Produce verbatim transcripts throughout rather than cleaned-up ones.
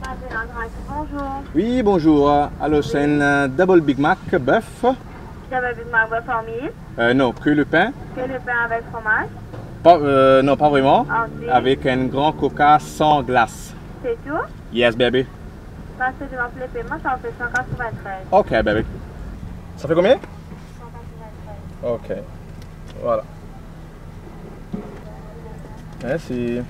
Mazel Andraki, bonzour. Wi, bonzour. Alor, se enn, euh, double Big Mac bef. Double Big Mac bef ar meat. Euh, non, que le pain. Que le pain avec fromage. Pa, euh, non, pa vreman. Ah, ok. Avek enn gran Coca san glas. C'est tout? Yes, baby. Parce que je vais appeler paiement, ça fait cent quatre-vingt-treize. Ok, baby. Ça fait combien? Cent quatre-vingt-treize. Ok. Voilà. Mersi.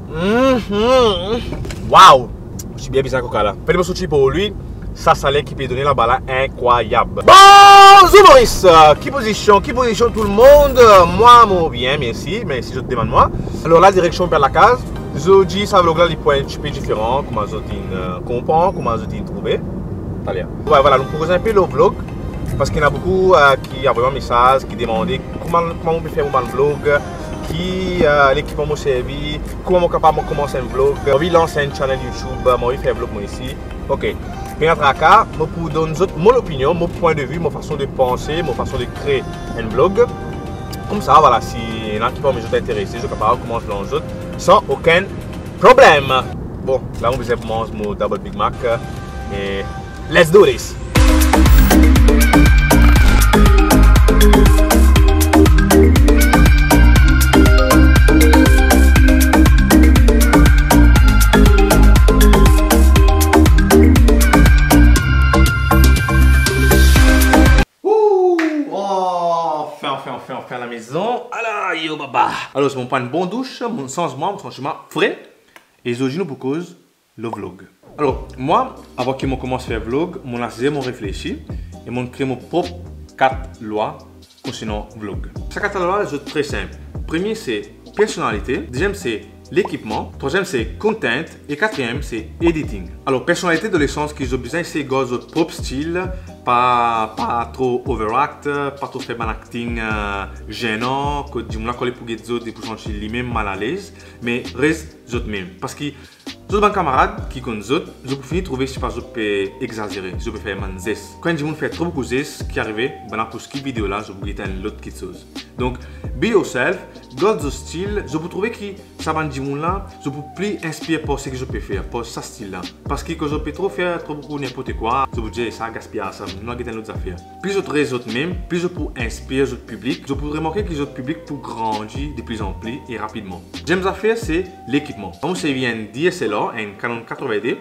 Mhm. Wow! Mo ti bien bizin koka la. Fer mo sorti pou li. Sa, sa ler ki pe donn laba la, inkrwayab. Bonzour Moris! Ki pozision, ki pozision tou le mond? Mwa, mo bien, mersi. Mersi zot demann mwa. Alor la, direksion ver lakaz. Zordi, sa vlog la, li pou enn tipe diferan, kouma zot inn, euh, konpran, kouma zot inn trouve. Taler. Wi, vwala, nou pou koz inpe lor vlog, parski ena boukou, euh, ki avoy mwa mesaz, ki demande kouma, kouma mo pe fer mo bann vlog, ki, euh, lekipman mo servi, kouma mo kapav mo koumans enn vlog, mo anvi lans enn channel YouTube, mo anvi fer vlog mwa osi. Ok. Pena traka, mo pou donn zot mo lopinion, mo pwin de vi, mo fason de panse, mo fason de kre enn vlog. Koumsa, vwala, si ena ki parmi zot interese, zot kapav koumans lans zot san okenn problem. Bon, la mo bizin pou manz mo double Big Mac, e let's do this! Ouh! Oh, anfin, anfin, anfin, anfin lamezon. Ala, yo, baba. Alor, si mo pran enn bon dous, mo sanz mwa, mo santi mwa fre. E zordi nou pou koz lor vlog. Alor, mwa, avan ki mo koumans fer vlog, mo asize, mo reflesi, e mo kre mo prop kat lwa konsernan vlog. Sa kat lwa, zot tre sinp. Premie, se personalite. Deziem, se lekipman. Trwaziem, se content. E katriem, se editing. Alor, personalite dan lesans ki zot bizin esey gard zot prop stil, pa, pa tro overact, pa tro fer bann acting, euh, zenan, kot dimoun la, kan li pou get zot, li pou santi limem malalez, me res zotmem. Parski zot bann kamarad ki konn zot, zot pou fini trouve, sipa, zot pe exazere, zot pe fer bann zes. Kan enn dimoun fer tro boukou zes, ki arive, bannla pou skip video la, zot pou get enn lot kiksoz. Donk, be yourself, gard zot stil, zot pou trouve ki sa bann dimoun la, zot pou pli inspire par seki zot pe fer, par sa stil la. Parski kan zot pe tro fer tro boukou ninport kwa, zot pou dir, "Sa gaspiy sa, nou al get enn lot zafer." Pli zot res zotmem, pli zot pou inspire zot piblik, zot pou remarke ki zot piblik pou grandi de pli an pli e rapidman. Deziem zafer, se lekipman. Mwa, mo servi enn D S L R, enn Canon katrevin-de,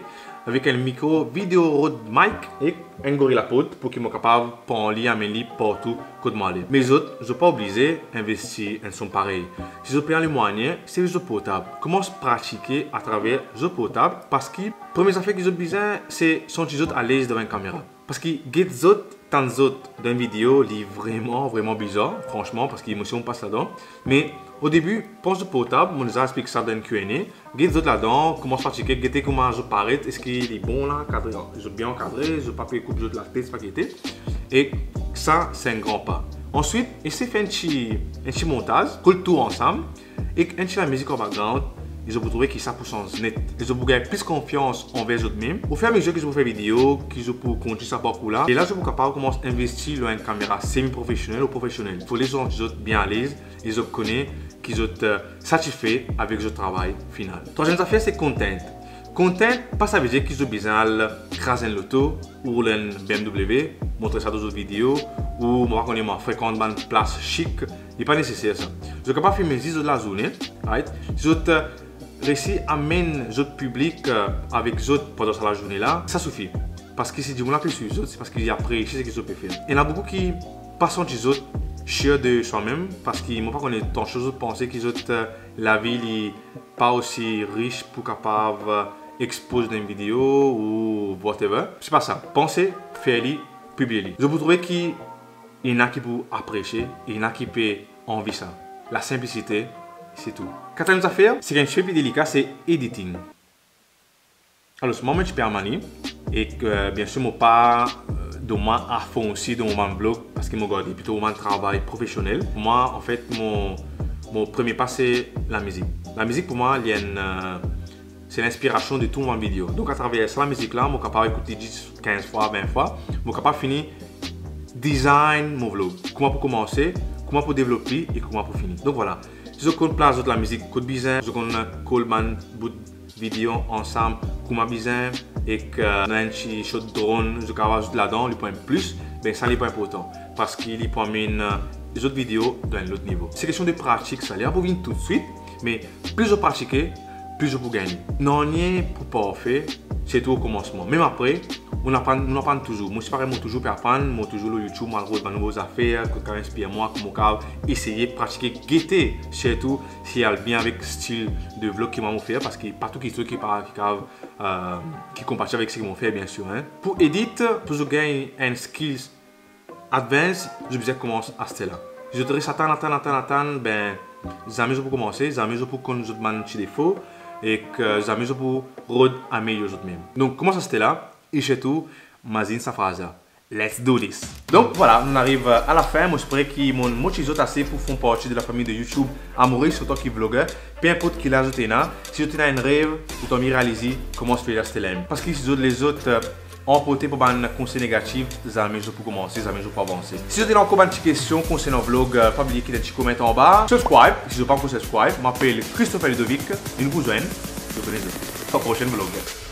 avek enn mikro Video Rode Mic ek enn Gorilla Pod pou ki mo kapav pran li, amenn li partou kot mo ale. Me zot, zot pa oblize investi enn som parey. Si zot pena lemwayen, servi zot portab. Koumans pratike atraver zot portab, parski premie zafer ki zot bizin, se santi zot alez devan enn kamera. Parski get zot, tann zot dan enn video, li vreman, vreman bizar, fransman, parski emosion pas ladan. Me o debi, pran zot portab, mo deza explik sa dan enn Q and A, get zot ladan, koumans pratike, gete kouma zot paret, eski li bon la, kadre, zot bien ankadre, zot pa pe koup zot latet, pa gete. E sa, se enn gran pa. Answit, esey fer enn ti, enn ti montaz, kol tou ansam, ek enn ti lamizik an background, e zot pou trouve ki sa pou sanz net. E zot pou gagn plis konfians anver zotmem. Ofiramezir ki zot pou fer video, ki zot pou kontign sa parkour la, e la zot pou kapav koumans investi lor enn kamera semi profesionel ou profesionel. Fode zot santi zot bien alez, e zot kone ki zot, eh, satife avek zot travay final. Trwaziem zafer, se content. Content, pa savedir ki zot bizin al kraz enn loto, ou roul enn B M W, montre sa dan zot video, ou mo pa kone mwa, frekant bann plas sik, li pa neseser sa. Zot kapav filme zis zot lazourne, right? Si zot, eh, resi amenn zot piblik, eh, avek zot pandan sa lazourne la, sa sifi. Parski si dimoun la pe swiv zot, se parski li apresie seki zot pe fer. Ena boukou ki pa santi zot sir de swamem, parski mo pa kone, tansion zot panse ki zot, eh, lavi li pa osi ris pou kapav, eh, expoz dan enn video ou whatever. Se pa sa. Panse, fer li, piblie li. Zot pou trouve ki ena ki pou apresie, ena ki pe anvi sa. Lasinplisite, se tou. Katriem zafer, seki enn tipe pli delika, se editing. Alor, mwa, mo tipe Armani, ek, eh, biensir, mo pa, eh, donn mwa afon osi dan mo bann vlog, parski mo gard li plito mo bann travay profesionel. Mwa, anfet, mo, mo premie pa se lamizik. Lamizik pou mwa, li enn, eh, se linspirasion de tou mo bann video. Donk, atraver sa lamizik la, mo kapav ekout li dis, kinz fwa, vin fwa, mo kapav fini design mo vlog. Kouma pou koumanse, kouma pou devlop li e kouma pou fini. Donk, vwala. Si zot konn plas zot lamizik kot bizin, zot konn kol bann bout video ansam kouma bizin, ek, euh, dan enn ti shot drone, zot kapav azout ladan, li pou enn plis, be sa li pou inportan, parski li pou amenn, euh, zot video dan enn lot nivo. Se kestion de pratik sa, li pa pou vinn toutswit, me plis zot pratike, plis zot pou gagne. Nanye pou parfe, sirtou o koumansman. Mem apre, ou aprann, ou aprann touzour. Mwa osi parey, mo touzour pe aprann, mo touzour lor YouTube, mo al rod bann nouvo zafer, kot kapav inspir mwa, kouma mo kapav eseye pratike, gete, sirtou si al bien avek stil de vlog ki mwa mo fer, parski pa tou kiksoz ki pa, ki kapav, euh, ki konpatil avek seki mo fer, biensir, hein. Pou edit, pou zot gagn enn skills advance, zot bizin koumans aster la. Si zot res atann, atann, atann, atann, ben, zame zot pou koumanse, zame zot pou konn zot bann ti defo, ek zame zot pou rod amelyor zot mem. Donk, koumans aster la, e sirtou, mazinn sa fraz la. Let's do this! Donk, vwala, nou ariv, euh, a lafin. Mo espere ki mo'nn motiv zot ase pou finn parti de lafami de YouTube a Moris, otan ki vloger. Pe inport ki laz zot ena, si zot ena enn rev, otan mie realiz li, koumans fer li aster la mem. Parski si zot, lezot, euh, anporte par bann konsey negatif, zame zot pou koumanse, zame zot pou avanse. Si zot ena ankor bann ti kestion konsernan vlog, euh, pa bliye kit enn ti komanter anba. Subscribe, si zot pa ankor subscribe, mo apel Christopher Ludovic, e nou pou zwenn, zot kone zot. A prosenn vlog.